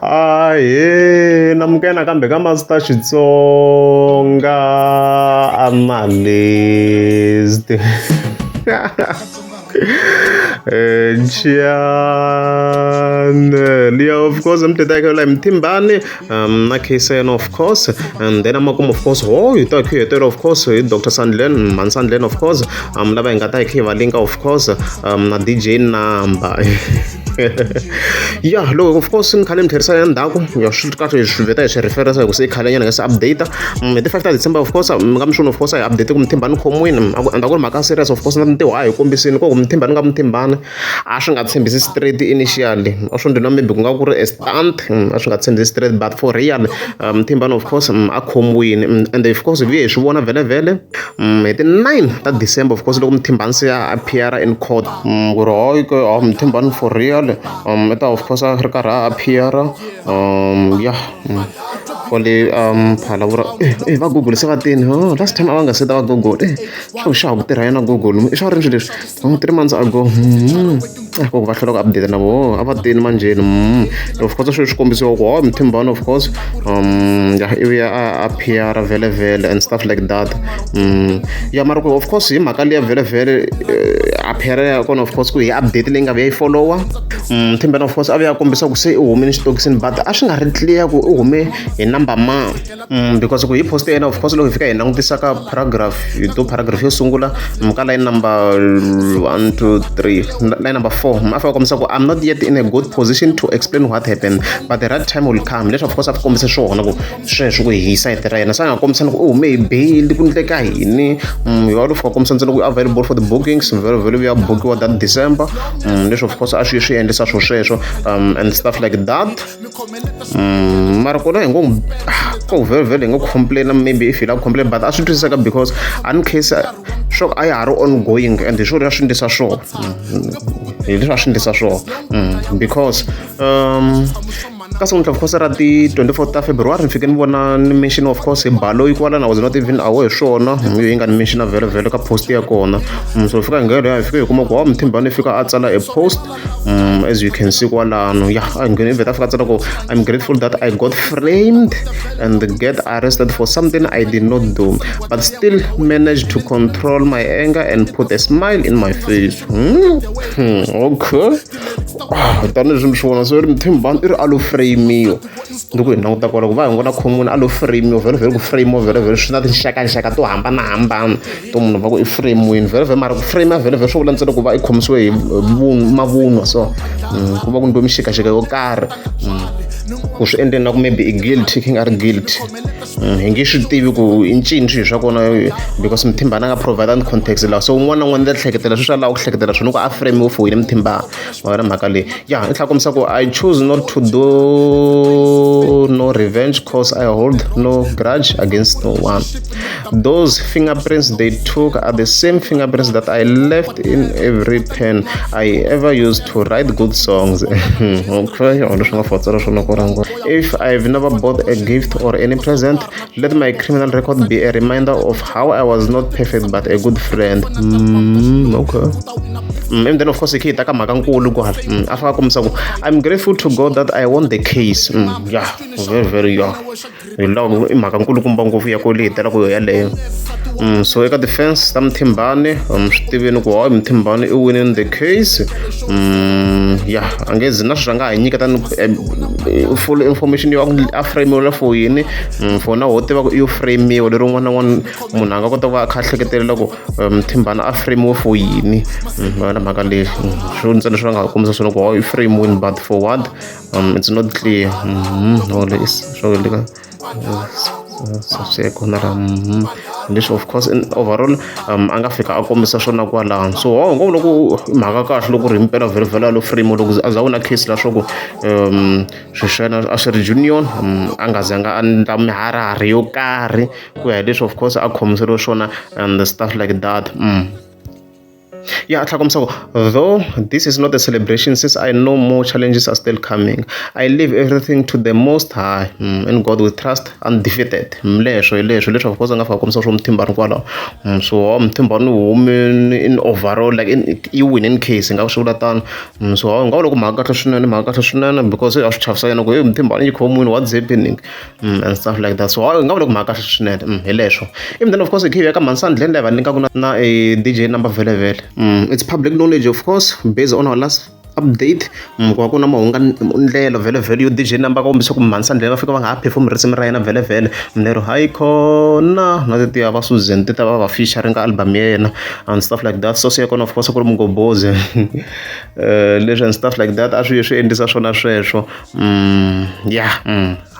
Ahee namukela nakambe ka Master Xitsonga Analyst channel ya of course mi teta la Mthimbani na case ya yena of course and then amakumu of course ho hi ta hi hetela of course hi Dr Sandlen Man Sandlen of course lava hi nga ta hi kha hi va linka of course na DJ number ya loko of course ni khale ni tlherisa ya ndzhaku ya swi kahle hi swi vheta hi swi referensa hi ku se i khale nyana nga se update hi ti 5 ta December of course mi nga mi swona of course a hi update ku Mthimbani khomiwini and a ku ri mhaka serious of course na mintirho a hi kombisini ku Mthimbani nga Mthimbani a swi nga tshembisi straight initially a swi ndzi maybe ku nga ku ri a stunt a swi nga tshembisi straight but for real Mthimbani of course a khomiwini and of course hi vuye hi swi vona vhele vhele hi ti 9 ta December of course loko Mthimbani se a appear in court ku ri hayi ke a Mthimbani for real i ta of course a ri karhi a appear ya kwale Phalaborwa eh va Google se va tini oh last time a va nga se ta va Google eh swa xa ha ku tirha yena Google i swa rini swilo leswi oh 3 months ago ku va hlwela ku update na voho a va tini manjheni of course sweswi swi kombisiwa ku oh Mthimbani of course ya ivi ya a appear vhele vhele and stuff like that ya mara ku of course hi mhaka liya vhele vhele appear ya kona of course ku hi update leyi nga vuya yi followa Mthimbani of course a vuya kombisa ku se i humile xitokisini but a swi nga ri clear ku i hume hi number ma because ku hi post ya yena of course loko hi fika hi langutisa ka paragraph hi to paragraph yo sungula ka line number 1 2 3 line number 4 a fika kombisa ku I'm not yet in a good position to explain what happened but the right time will come leswi of course a kombise swona ku sweswo ku hi side ra yena se a nga kombisa ku u hume hi bail ku ndleka yini hi wa fika kombisa ntsena ku available for the bookings vhele vhele ya bookiwa that December leswi of course a swi swi endlisa swo sweswo and stuff like that mara kona hi ngo ko vhele vhele hi ngo complain maybe if hi lava complain but a swi twisiseka because a ni case swo a ya ha ri ongoing and hi swona swi endlisa swona hi leswi a swi endlisa swona because ka siku of course ra ti 24 ta February ni fike ni vona ni mention of course hi Baloyi kwala na was not even aware hi swona yi nga ni mention vhele vhele ka post ya kona so fika hi nghena hi fike hi kuma ku wa Mthimbani fika a tsala a post as you can see kwalano ya a nghena vheta fika a tsala ku I'm grateful that I got framed and get arrested for something I did not do but still managed to control my anger and put a smile in my face okay tanihileswi mi swi vona so ri Mthimbani i ri a lo frame-iwa loko hi languta kwala ku va hi ngona khomiwini a lo frame-iwa vhele vhele ku frame-iwa vhele vhele swi na tinxakaxaka to hambanahambana to munhu va ku i frame-wini vhele vhele mara ku frame vhele vhele swo vula ntsena ku va i khomisiwe hi mavunwa so ku va ku ndliwe mixekaxeka yo karhi ku swi endleni na ku maybe i guilty khe nga ri guilty hi nge swi tivi ku i ncini swilo swa kona because Mthimbani a nga provide context laha so un'wana na un'wana ta hleketela sweswi a lava ku hleketela swona ku a frame for yini Mthimbani wa na mhaka leyi ya i tlhela kombisa ku I choose not to do no revenge cause I hold no grudge against no one those fingerprints they took are the same fingerprints that I left in every pen I ever used to write good songs okay leswi nga fotsela swona ku rango if I've never bought a gift or any present let my criminal record be a reminder of how I was not perfect but a good friend okay and then of course hi khe hi ta ka mhaka nkulu kwala a fika kombisa ku I'm grateful to God that I won the case yeah very very yeah hi loko i mhaka nkulukumba ngopfu ya ku leyi hi telaka yo yaleyo so eka defense ta Mthimbani swi tiveni ku hayi Mthimbani i winning the case ya a nge zi na sweswi a nga ha nyiketa full information yo a frame for yini for now ho tiva ku i yo frame-iwa lero un'wana na un'wana munhu a nga kota ku va a kha a hleketelela ku Mthimbani a frame for yini na mhaka leyi swo ntsena leswi va nga kombisa swona ku hayi i frame but for what it's not clear swo le ka swi kona ra leswi of course in overall a nga fika a kombisa swona kwalano so ho ngo loko i mhaka kahle loko ri himpela vhele vhele lo frame loko a za na case la swa ku swilo swa yena a swi ri junior a nga zanga a endla miharihari yo karhi ku ya hi leswi of course a khomiseriwe swona and stuff like that. Ya, a tlhela kombisa ku though this is not a celebration since I know more challenges are still coming. I leave everything to the most high in God we trust undefeated. Leswo hi leswo leswi of course a nga fika kombisa swo Mthimbani kwalaho. So Mthimbani u humile in overall like in yi win in case hi nga swi vula tano. So hi nga vula ku mhaka kahle swinene, mhaka kahle swinene because a swi chavisa yena ku hey Mthimbani yi khomiwile, what's happening and stuff like that. So hi nga vula ku mhaka kahle swinene hi leswo. Even then of course hi khe hi ya ka Mhansandleni laha va linkaka na DJ number vhele vhele. It's public knowledge of course based on our last update ku va ku na mahunga ndlela vhele vhele yo DJ number kombisa ku Mhansandleni va fika va nga ha perform risimu ra yena vhele vhele lero hayi khona na tetiya va Susan ti ta va va featuring ka album ya yena and stuff like that. So se ya kona of course ku ri Mgobozi leswi and stuff like that a swi swi endlisa swona sweswo. Yeah.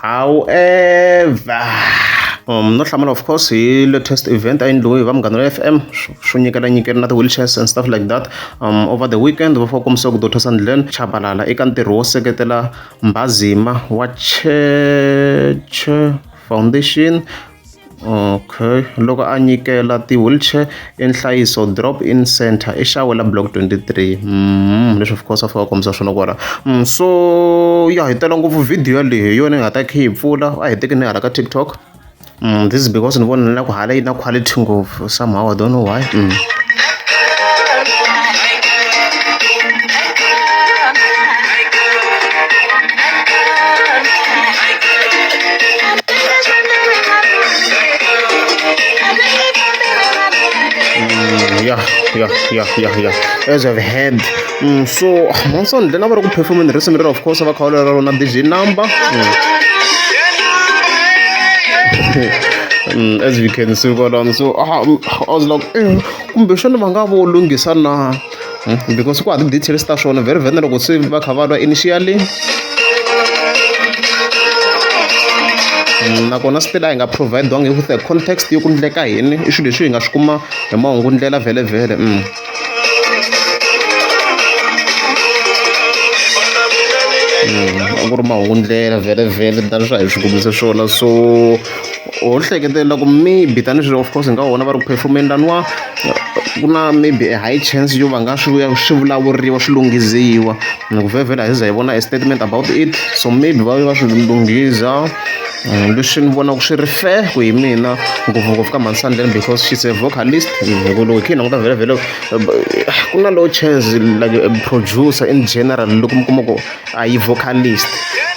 However, no hlamala of course hi latest event a endliwe hi va Munghana FM swo nyikela nyikela na ti-wheelchairs and stuff like that over the weekend va fika kombisa ku Dr Sandlen Chabalala eka ntirho wo seketela Mbazima wa Cheche Foundation. Okay, loko a nyikela ti-wheelchair enhlayiso drop in center eXawela block 23. Leswi of course a fika kombisa swona kwala. So ya hi tela ngopfu video yaleyo hi yona hi nga ta kha hi pfula a hi tekeni hala ka TikTok. This is because ni vona na ku hala yi na quality ngopfu somehow I don't know why. Yeah, yeah, yeah, yeah, yeah. As I've heard. So, Monson, then I'm going to perform in the risimu of course, va kha va rona DJ number. As we can see kwalano. So, I was like, kumbexana va nga vo lunghisa na because ku ha ti-details ta swona very very loko se va kha va lwa initially. Nakona still a hi nga provide-wangi with the context yo ku endleka yini i swilo leswi hi nga swi kuma hi mahungu ndlela vhele vhele. A ku ri mahungu ndlela vhele vhele na leswi a hi swi kumise swona so ho hleketela ku maybe tanihileswi of course hi nga vona va ri ku performeni laniwa ku na maybe a high chance yo va nga swi vuya swi vulavuriwa swi lunghiziwa loko vhele vhele a hi za hi vona a statement about it so maybe va va swi lunghiza leswi ni vonaka swi ri fair ku hi mina ngopfungopfu ka Mhansandleni because she's a vocalist hi ku loko hi kha hi languta vhele vhele ku na low chance like a producer in general loko mi kuma ku a yi vocalist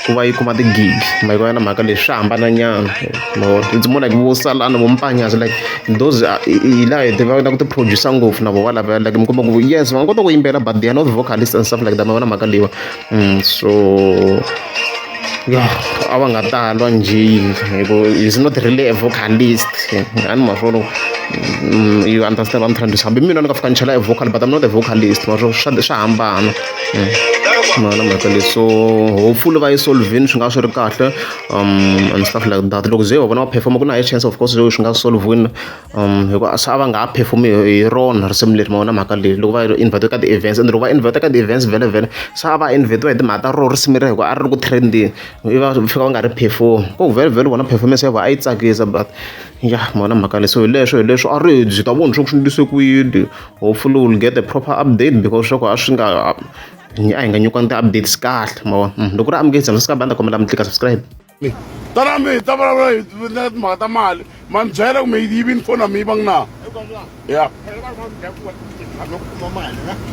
ku va yi kuma ti-gig ma yi vona mhaka leswi swa hambana nyana ma vona it's more like vo Salani vo Mpanyazi like those hi laha hi tivaka na ku ti-producer ngopfu na vo valava like mi kuma ku yes va nga kota ku yimbela but they are not vocalist and stuff like that ma vona mhaka leyiwa so yeah a va nga ta lwa njhe hi ku is not really a vocalist a ni ma swona you understand what I'm trying to say hambi mina ni nga fika ni chela a vocal but I'm not a vocalist ma swa swa hambana ma vona mhaka leyi so hopefully va yi solvini swi nga swi ri kahle and stuff like that loko ze va vona va perform ku na high chance of course swi nga solvini hikuva se a va nga ha perform hi rona risimu leri ma vona mhaka leyi loko va invite ka ti-events and loko va invite ka ti-events vhele vhele se a va invitiwa hi timhaka ta rona risimu leri hikuva a ri ri ku trendeni ivi va fika va nga ri perform ku vhele vhele vona performance ya vona a yi tsakisa but ya ma vona mhaka leyi so hi leswo hi leswo a ri byi ta vona swa ku swi endlise ku yini hopefully we'll get a proper update because swa ku a swi nga a hi nga nyikiwangi ti-updates kahle ma vona loko ri amukeli subscribe a ni ta kombela mi tlika subscribe. Tana mi ta vulavula hi na timhaka ta mali ma ni byela ku mi yi yivini foni a mi yivangi na ya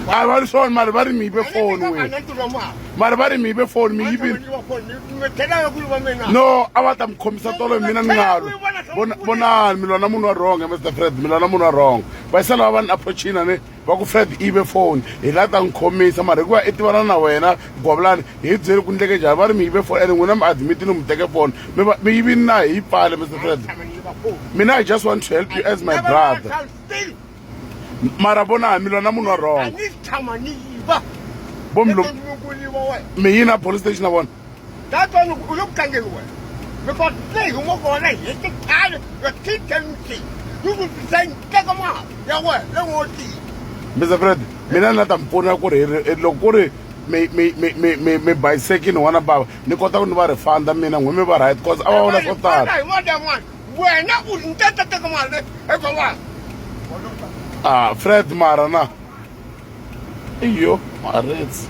a va ri swona mara va ri mi yive foni we mara va ri mi yive foni mi yivini no a va ta mi khomisa tolo hi mina ni nga lwi vonani mi lwa na munhu wa wrong Mr Fred mi lwa na munhu wa wrong va lava va ni approachina ne va ku Fred i yive foni hi la ta n'wi khomisa mara hikuva i tivana na wena Gwavulani hi byeli ku ndleke njhani va ri mi yive foni ene n'wina mi admitini mi teke foni mi va mi yivini na hi yi pfale Mr Fred mina I just want to help you as my brother mara vona mi lwa na munhu wa wrong vo mi mi yini a police station na vona That's why u le ku tlangeni wena because se hi n'wi vona hi tikhale your teeth can see you will be saying teka mali ya wena leyi ngo tiya Mr Fred mina ni la ta mi pfuna ku ri loko ku ri mi mi mi mi mi mi bayisekini n'wana bava ni kota ku ni va refunda mina n'wi mi va right cause a va vona swo tala hi mali ya n'wana wena u ni teka teka mali leyi eka wena ah Fred mara na Iyo, maretse.